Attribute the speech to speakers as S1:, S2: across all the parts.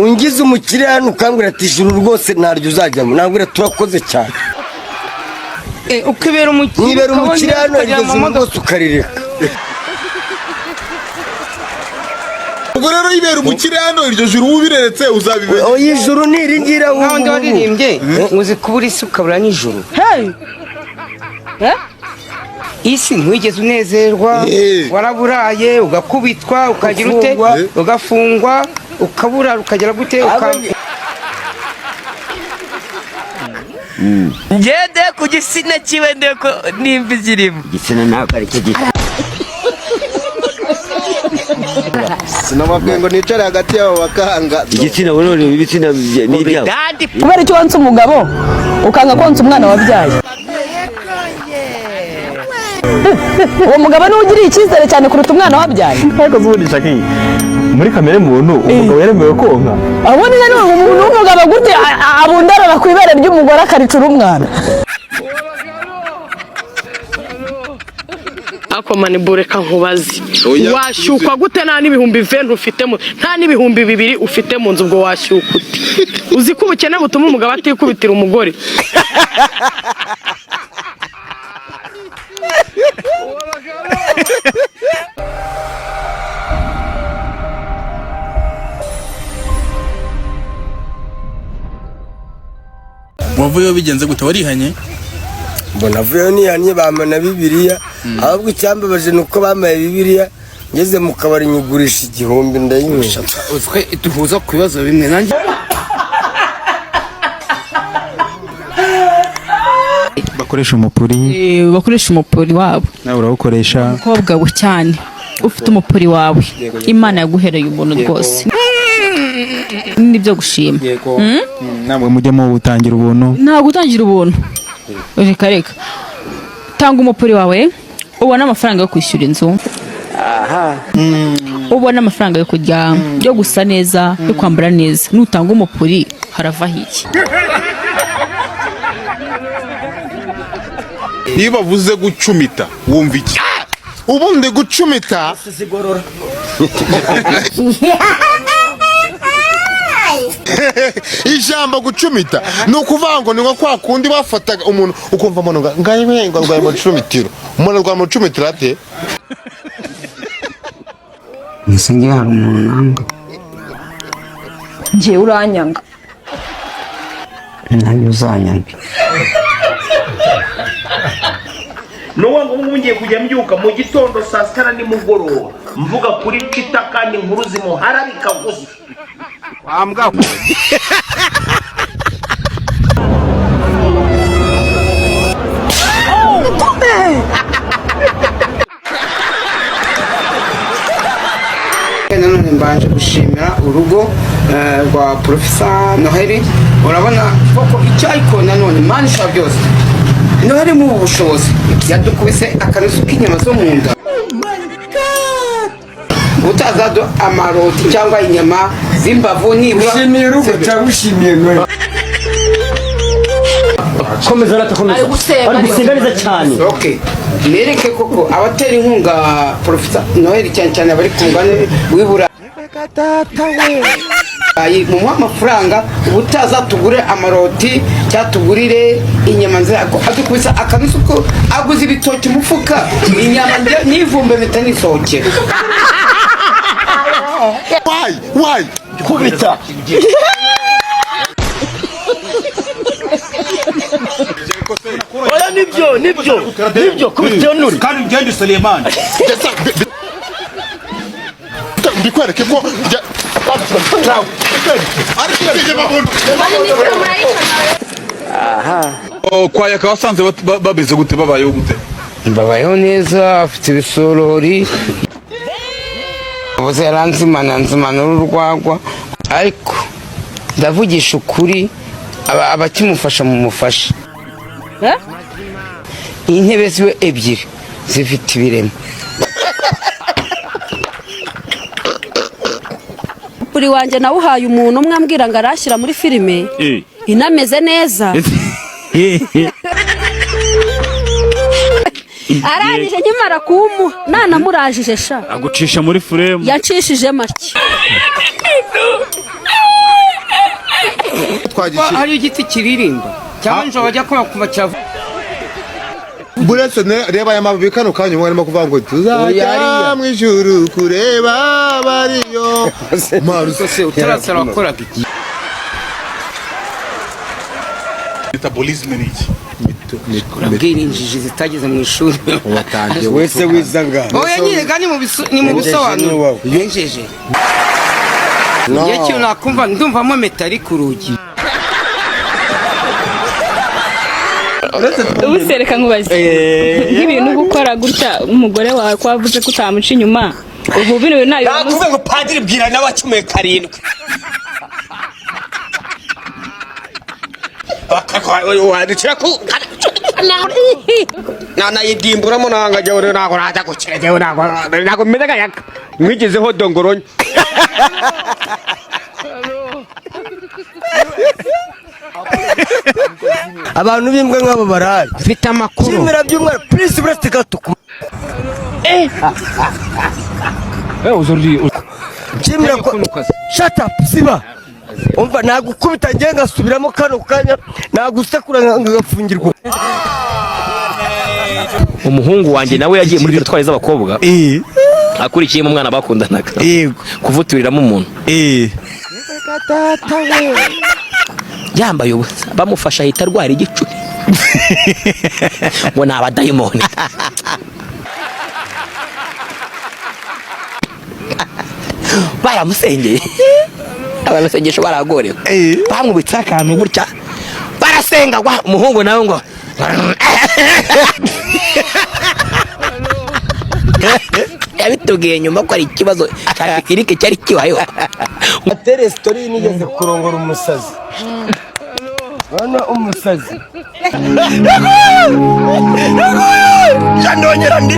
S1: Ungize umukire hano ukambwira ati ijuru rwose ntaryo uzajyamo, nabwira turakoze cyane.
S2: Ukibera umukire.
S1: Nibera umukire hano, iryo juru rwose ukarireka.
S3: Ubwo rero yibera umukire hano, iryo juru ubireretse uzabibera.
S1: Oya, ijuru ni iri ngiri ahubwo.
S2: Nkaho ndi waririmbye uzi kubura isi ukabura n'ijuru. Isi ntiwigeze unezerwa, waraburaye, ugakubitwa, ukagira ute, ugafungwa, ukabura, ukagera gute.
S4: Ngende ku gitsina kiwe ndeko nimba zirimo.
S1: Igitsina ntabwo ari cyo gitsina.
S5: Sinababwiye ngo nicare hagati yabo bakanga.
S1: Igitsina none ibitsina ni ibyabo.
S6: Kubera icyo wonsa umugabo ukanga konsa umwana wabyaye, uwo mugabo niwe ugiriye icyizere cyane kuruta umwana wabyaye.
S7: Ariko ubundi Shaki, muri kamere muntu umugabo yaremewe konka.
S6: Ubundi rero umuntu w'umugabo gute abundarara ku ibere ry'umugore akaricura umwana?
S8: Ako manibure, reka nkubaze, washyukwa gute nta n'ibihumbi 20 ufite mu, nta n'ibihumbi 2 ufite mu nzu? Ubwo washyukwa ute? Uzi ko ubukene butuma umugabo atikubitira umugore?
S9: Wavuyeho bigenze gute? Warihanye?
S1: Mbona avuyeho nihannye, bampa Bibiliya. Ahubwo icyambabaje ni uko bampaye Bibiliya, ngeze mu kabari nyigurisha 1000 ndayinywera.
S2: Twe duhuza ku bibazo bimwe nanjye.
S7: Bakoresha umupuri.
S10: Bakoresha umupuri wabo.
S7: Nawe urawukoresha?
S10: Umukobwa we cyane ufite umupuri wawe, Imana yaguhereye ubuntu rwose, nibyo gushima.
S7: Yego, namwe mujye muwutangira ubuntu.
S10: Ntabwo utangira ubuntu, reka reka. Tanga umupuri wawe ubone amafaranga yo kwishyura inzu, ubone amafaranga yo kurya, yo gusa neza, yo kwambara neza. Nutanga umupuri haravaho iki?
S3: Iyo bavuze gucumita wumva iki? Ubundi gucumita, ijambo gucumita ni ukuvuga ngo ni nko kwa kundi bafataga umuntu, ukumva umuntu ngo ngaye ngo arwaye umucumitiro. Umuntu arwaye umucumitiro ate?
S2: Mbese ngiye hari umuntu nanga?
S6: Njyewe uranyanga.
S2: Nanjye uzanyanga.
S11: Nuwo ngo ubu ngiye kujya mbyuka mu gitondo, saa sita na nimugoroba, mvuga kuri Twitter kandi inkuru zimuharabika gusa.
S2: Wambwa. Nanone mbanje gushimira urugo rwa Profesa Noheli. Urabona koko icyo, ariko nanone Imana ishobora byose. Noheli mu bushobozi yadukubise akanusu k'inyama zo mu nda. Utazado amaroti cyangwa inyama z'imbavu nibura.
S1: Ushimiye urugo cyangwa ushimiye Noheli?
S4: Komeza rata, komeza.
S6: Ari gusenga.
S4: Ari gusenga neza cyane.
S2: Okay. Nereke koko abatera inkunga Profesa Noheli, cyane cyane abari ku mugabane w'Iburayi, mumuhe amafaranga ubutaza tugure amaroti cyangwa tugurire inyama nziza. Adukubisa akanusu ko aguze ibitoki umufuka inyama n'ivumbi mpita nisohokera.
S3: Why, why?
S1: Kubita.
S4: Oya, nibyo nibyo nibyo, kubita nuri.
S9: Kandi ugende Suleiman.
S3: Mbikwereke ko
S9: Kwa Yaka wasanze bameze gute, babayeho gute?
S2: Mbabayeho neza, afite ibisorori, ubuze yaranzimana nzimana urwagwa, ariko ndavugisha ukuri, abakimufasha mumufashe. Intebe ziwe ebyiri zifite ibirema.
S6: Buri wanjye nawuhaye umuntu umwe, ambwira ngo arashyira muri filime inameze neza. Arangije nkimara kuwumuha nanamurajije sha.
S12: Agucisha muri frame.
S6: Yancishije make.
S3: twagishyira.
S2: Hari igiti kiririmba cyangwa nijoro bajya kumva kiravuga.
S3: Buretse reba aya mababi kano kanya umwe arimo kuvuga ngo tuzajya
S2: Oya,
S3: mu ijuru kureba abariyo.
S2: Se utarasara wakoraga iki?
S9: Metabolisme ni iki?
S2: Urabwira injiji zitageze mu ishuri.
S3: Watangiye.
S1: Wese wiza ngaha.
S2: Oya nyine kandi ni mu bisobanuro injiji. Njye kintu nakumva ndumvamo metari ku rugi.
S10: Ubu se reka nkubaze, nk'ibintu uba ukora gutya, umugore wawe ko wavuze ko utamuca inyuma, ubu bino bintu ntabwo
S4: Nakuvuga ngo padiri bwira nawe acumuye karindwi nanayidimburamo nanga jyewe ntabwo najya gukira, jyewe ntabwo meze nka mwigezeho dongoronya.
S1: Abantu b'imbwa nk'abo barahari.
S2: Mfite amakuru.
S1: Shimira by'umwana, please, buretse gato. Shimira ko shut up, siba. Umva, nagukubita ngiye ngasubiramo kano kanya, nagusekura ngafungirwa.
S4: Umuhungu wanjye nawe yagiye muri dortoir z'abakobwa akurikiyemo umwana bakundanaga kuvuturiramo umuntu yambaye ubusa, bamufasha ahita arwara igicuri ngo ni abadayimoni. Baramusengeye, abanasengesho baragorewe, bamwubitseho akantu gutya barasenga gwa umuhungu nawe ngo yabitubwiye nyuma ko ari ikibazo cya tekinike cyari kibayeho.
S1: Atere story, nigeze kurongora umusazi. Bana, umusazi. Ndongera ndi.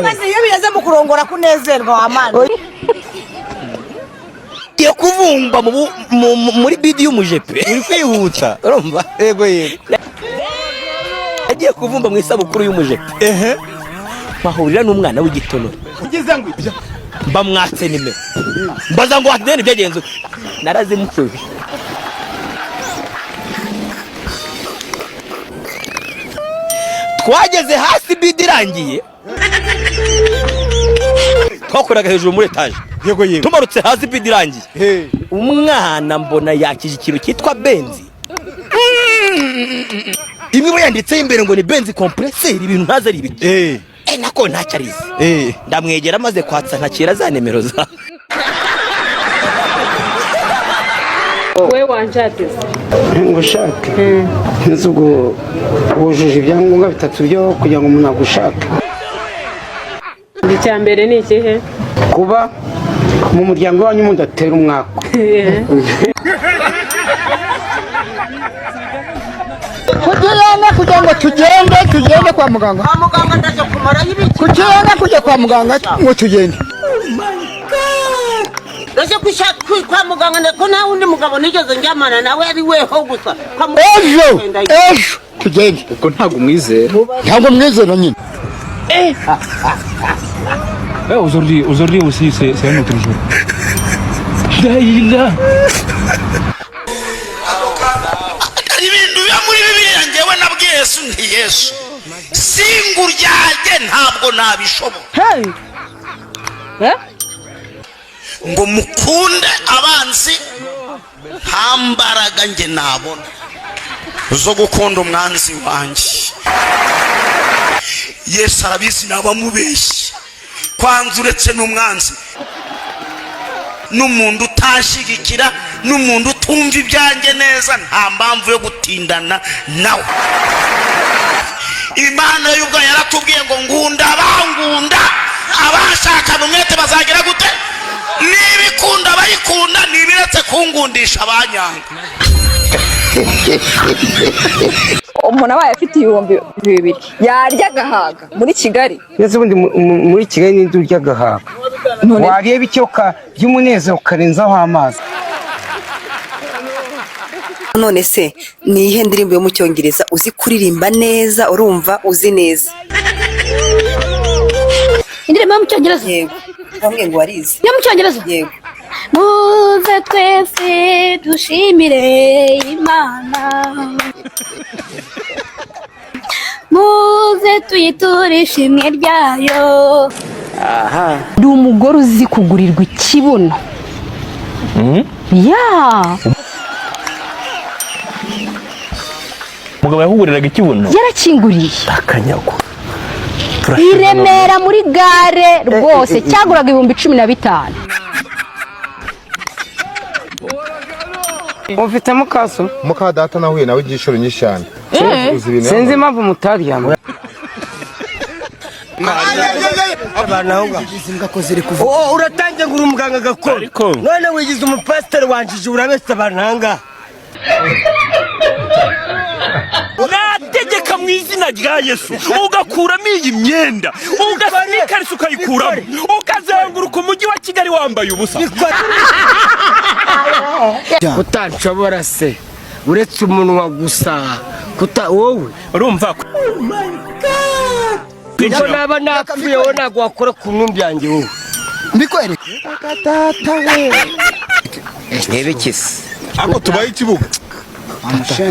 S12: Maze iyo bigeze mu kurongora kunezerwa wamana.
S4: Ngiye kuvumba muri bidi y'umujepe.
S5: Uri kwihuta.
S4: Urumva?
S5: Yego, yego.
S4: Yagiye kuvumba mu isabukuru y'umujepe, mpahurira n'umwana w'igitonore, mbamwatse nimero, mbaza ngo watene byagenze ute? Narazimushubije. Twageze hasi bidi irangiye, twakoraga hejuru muri etaje.
S5: Yego, yego.
S4: Tumarutse hasi bidi irangiye, umwana mbona yakije ikintu cyitwa benzi imwe iba yanditseho imbere ngo ni benzi compresseur, ibintu ntazi ari ibiki. Nako ntacyo arizi. Ndamwegera, maze kwatsa ntakira za nimero za
S6: We wanjateze.
S2: Ngo ushake nzi ubwo wujuje ibyangombwa bitatu byo kugira ngo umuntu agushake.
S6: Icya mbere ni ikihe?
S2: Kuba mu muryango wanyu mudatera umwaka.
S5: Kugenda kugira ngo tugende kwa muganga.
S12: Kwa muganga ndaje kumarayo ibiki?
S5: Kugenda kujya kwa muganga ngo tugende.
S12: Ndaje kwa muganga ko nta wundi mugabo nigeze njyamana nawe, ari weho gusa. Kwa muganga
S5: Ejo
S12: ndagenda.
S5: ejo tugende.
S9: Ubwo ntabwo umwizera.
S5: Ntabwo mwizera nyine.
S7: Aujourd'hui, aujourd'hui aussi, c'est un autre jour. La
S11: Ibintu biba muri Bibiliya, ngewe nabwiye Yesu nti: "Yesu, singuryarye, ntabwo nabishobora." Ngo mukunde abanzi, nta mbaraga nge nabona zo gukunda umwanzi wanjye. Yesu arabizi nabamubeshye. Kwanza uretse n'umwanzi, n'umuntu utashyigikira, n'umuntu utumva ibyanjye neza, nta mpamvu yo gutindana nawe. Imana y'ubwo yaratubwiye ngo ngunda abangunda, abashakana umwete bazagira gute? Niba ikunda abayikunda, ntibiretse kungundisha abanyanga.
S10: Umuntu abaye afite 2000 yarya agahaga muri Kigali?
S2: Ndetse ubundi muri Kigali n'indi urya agahaga, wareba icyo by'umunezero ukarenzaho amazi.
S12: None se ni iyihe ndirimbo yo mu Cyongereza uzi kuririmba neza, urumva uzi neza?
S6: Indirimbo yo mu Cyongereza?
S12: Yego.
S13: Wambwiye ngo warize.
S6: Yo mu Cyongereza?
S13: Yego.
S6: Muze twese dushimire Imana, muze tuyiture ishimwe ryayo.
S10: Ndi umugore uzi kugurirwa ikibuno ya.
S7: Umugabo yakuguriraga ikibuno?
S10: Yarakinguriye.
S7: Akanyago.
S10: I Remera muri gare rwose, cyaguraga 15,000.
S2: Ufite mukaso?
S3: Muka data nahuye nawe igishoro nyinshi cyane. Uzi ibintu.
S2: Sinzi impamvu mutaryama.
S1: Oh, uratangiye ngo uri umuganga gakondo, none wigize umupasiteri wanjije, urabeshya abantu ahangaha.
S4: Nategeka mu izina rya Yesu, ugakuramo iyi myenda, n'ikariso ukayikuramo, ukazenguruka umujyi wa Kigali wambaye ubusa.
S1: Utanshobora se, uretse umunwa gusa, kuta wowe.
S4: Urumva?
S1: Ubwo naba napfuye, wowe ntabwo wakora ku ntumbi yanjye wowe.
S5: Mbikwereke data we.
S2: Ntibikise.
S9: Ako tubaye ikibuga.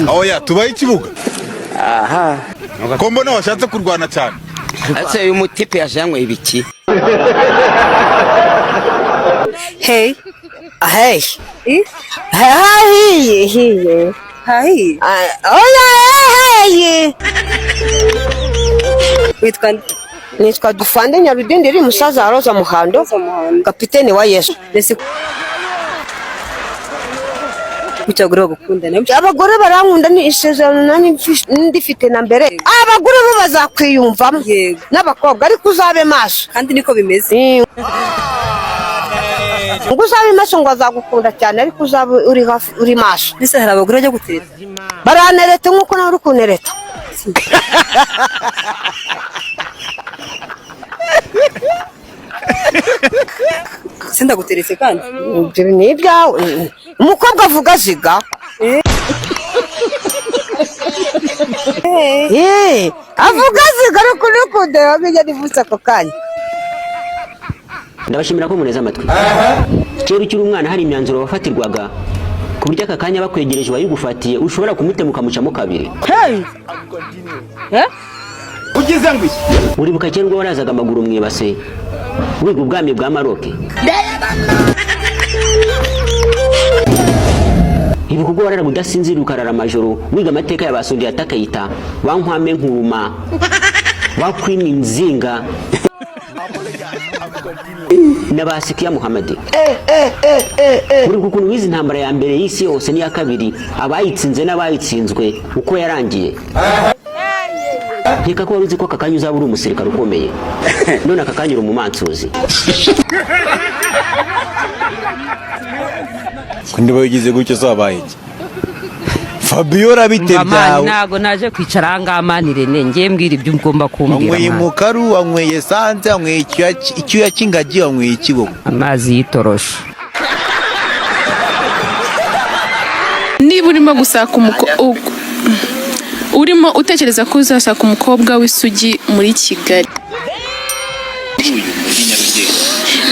S9: Oya, tubaye ikibuga.
S2: Aha.
S9: Ko mbona washatse kurwana cyane.
S2: Ese uyu mutipe yaje yanyweye ibiki?
S13: Hey. Hey. Hahiye, hiye. Hahiye. Oya, hahiye. Witwa nde? Nitwa Dufande Nyarudindiri, musaza wa Roza Muhando, kapiteni wa Yesu. Mbese kuki abagore bagukunda? Abagore barankunda, ni isezerano nanjye ndifite na mbere. Abagore bo bazakwiyumvamo n'abakobwa, ariko uzabe maso. Kandi niko bimeze. Ngo uzabe maso, ngo azagukunda cyane, ariko uzabe uri hafi, uri maso. Mbese hari abagore bajya gutereta? Baranereta nk'uko nawe uri kunereta. Sindaguteretse kandi. Ibyo ni ibyawe. Umukobwa avuga aziga. Avuga aziga, ariko ntukundeba wamenya nivutse ako kanya.
S14: Ndabashimira ko muneze amatwi. Kera ukiri umwana hari imyanzuro wafatirwaga, ku buryo aka kanya bakwegereje uwayigufatiye ushobora kumutema ukamucamo kabiri.
S2: Ugize ngo iki?
S14: Uribuka kera ubwo warazaga amaguru mu ibase wiga ubwami bwa Maroke? Ibuka ubwo wararaga udasinzira, ukarara amajoro wiga amateka ya ba Sundiata Keita, ba Nkwame Nkuruma, ba Queen Nzinga na ba Sikiya Muhammad. Uribuka ukuntu wize intambara ya mbere y'isi yose n'iya kabiri, abayitsinze n'abayitsinzwe, uko yarangiye? Nkeka ko wari uzi ko aka kanya uzaba uri umusirikare ukomeye, none aka kanya uri umumansuzi.
S15: Niba wigize gutyo zabaye iki, Fabiola? Bite byawe?
S16: Ntago naje kwicara ahangaha man. Rene, ngiye mbwira ibyo ugomba kumbwira.
S15: Wanyweye
S16: Man.
S15: Mukaru, wanyweye essence, wanyweye icyuya cy'ingagi, wanyweye ikibogo?
S16: Amazi y'itorosho.
S17: Niba urimo gusaka urimo utekereza ko uzashaka umukobwa w'isugi muri Kigali,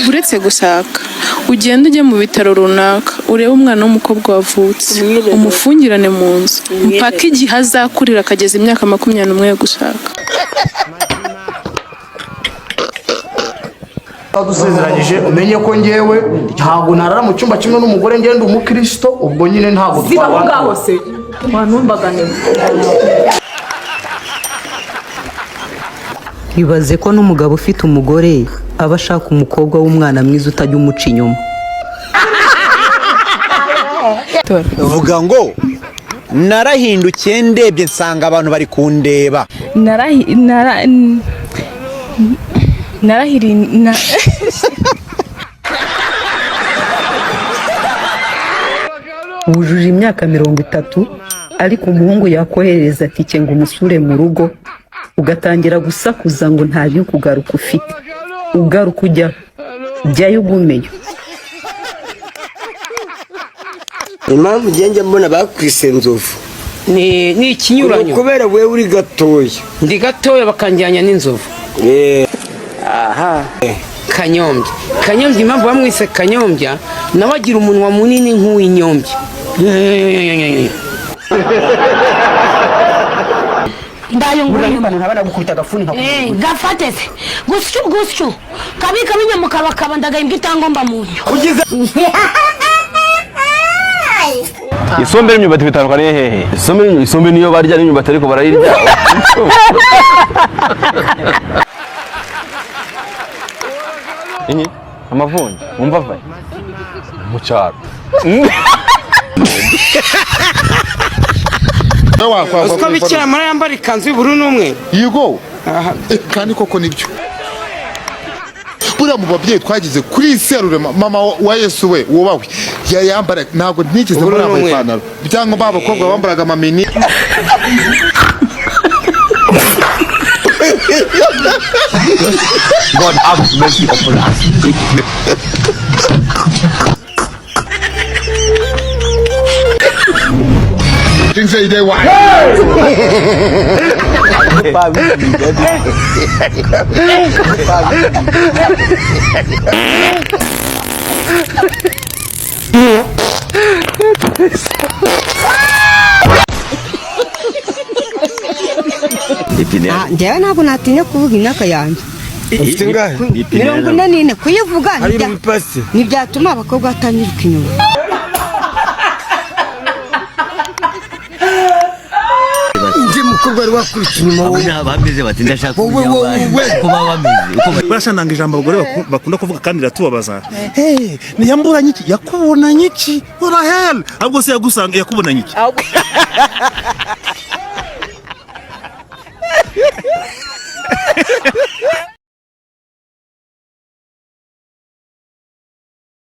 S17: uretse gushaka, ugende ujye mu bitaro runaka, urebe umwana w'umukobwa wavutse, umufungirane mu nzu mpaka igihe azakurira akageza imyaka 21 yo gushaka.
S18: Dusezeranyije, umenye ko ngewe ntabwo narara mu cyumba kimwe n'umugore. Ngenda umukristo, ubwo nyine ntabwo
S8: Ziba aho ngaho se wantumbagane.
S19: Ibaze ko n'umugabo ufite umugore aba ashaka umukobwa w'umwana mwiza utajya umuca inyuma.
S15: Vuga ngo narahindukiye, ndebye nsanga abantu bari kundeba.
S20: Narahi nara narahiri na.
S19: Wujuje imyaka 30, ariko umuhungu yakoherereza tike ngo umusure mu rugo, ugatangira gusakuza ngo nta kugaruka ufite. Ugaruka ujya jyayo, ugumeyo.
S1: Impamvu ngenge mbona bakwise nzovu
S2: Ni ikinyuranyo.
S1: Kubera wewe uri gatoya.
S2: Ndi gatoya, bakanjyanya n'inzovu. Aha. Kanyombya. Kanyombya, impamvu bamwise Kanyombya, nawe agira umunwa munini nk'uw'inyombya.
S12: Ndayunguruye.
S2: Ntabana gukubita agafuni.
S12: Eh, gafate se gusyo gusyo kabika binyamukabakaba ndagahimbwa itangomba mu nyo.
S7: Isombe n'imyumbati bitandukaniye hehe? Isombe niyo barya, n'imyumbati ariko barayirya. Inyi amavunja wumva ava mu cyaro.
S2: Uziko Bikira Mariya yambara ikanzu y'ubururu n'umweru?
S3: Yego. Kandi koko nibyo. Buriya mu babyeyi twagize kuri iyi si ya Rurema, mama wa Yesu we wubahwe, yayambara, ntabwo ntigeze
S2: Ubururu
S3: mbona yambaye
S2: n'umweru.
S3: ipantaro cyangwa ba bakobwa bambaraga amamini.
S7: God have mercy upon us.
S3: Things say they why.
S13: Njyewe ntabwo natinya kuvuga imyaka yanjye.
S1: Ufite ingahe?
S13: 44. Kuyivuga
S1: Hari umupasi.
S13: ntibyatuma abakobwa batanyiruka inyuma.
S1: Ndi mukobwa wari wakurikiye inyuma wowe.
S4: Bameze bati ndashaka
S1: Wowe, wowe, wowe.
S4: uko baba bameze.
S9: Burashananga ijambo abagore bakunda kuvuga kandi riratubabaza. Hey, ntiyamburanye iki, yakubonanye iki urahel, ahubwo se yagusanga yakubonanye iki?